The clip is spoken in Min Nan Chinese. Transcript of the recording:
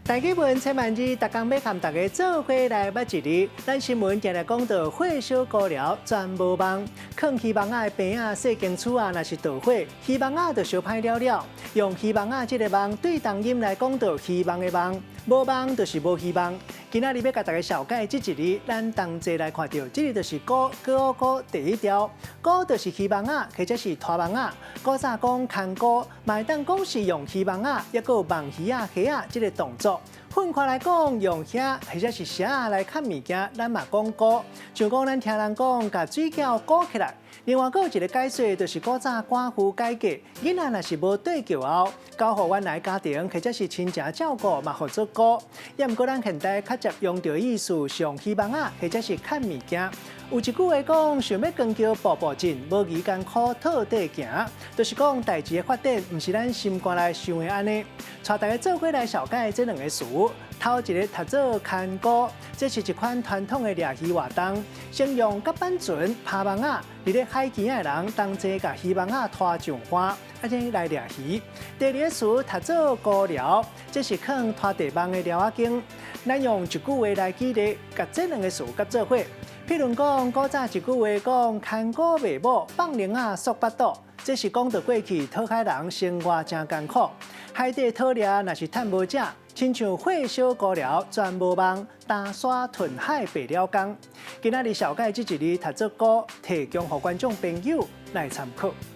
台語文千萬字，逐工欲佮大家做伙來捌一字。咱新聞定定講到火燒孤寮全無望，囥魚網仔的棚仔、細間厝仔，若是著火，魚網仔就燒歹了了。用魚網仔這个網對同音來講著希望的望，無望就是無希望。今仔日欲共大家紹介這一字，咱同齊來看著，這个就是孤孤孤第一條，孤就是魚網仔，或者是拖網仔。古早講牽孤，嘛會當講是用魚網仔，抑閣有網魚仔、蝦仔這个動作。分開來講，用瓦或者是簕仔來崁物件，咱嘛講孤。像講咱聽人講，共水餃裹起來。另外，閣有一个解說，就是古早寡婦改嫁，囡仔若是無綴轎後，交予原來家庭或者是親情照顧，嘛號做孤。抑毋過咱現代較捷用著意思，上魚網仔或者是崁物件。有一句話講，想欲扛轎步步進，無疑艱苦套底行，就是講代誌的發展，毋是咱心肝內想的按呢。帶大家做伙來紹介這兩个詞。頭一个讀做牽孤，這是一款傳統的掠魚活動，先用甲板船拋網仔，佇咧海墘的人同齊共魚網仔拖上岸，按呢來掠魚。第二个詞讀做孤寮，這是囥拖地網的寮仔間。咱用一句話來舉例，共這兩个詞佮做伙。譬如講，古早一句話講，牽孤賣某，放奶仔束腹肚，這是講著過去討海人生活誠艱苦，海底討掠若是趁無食，親像火燒孤寮全無望，焦沙吞海白了工。今仔日紹介這一字讀做孤，提供予觀眾朋友來參考。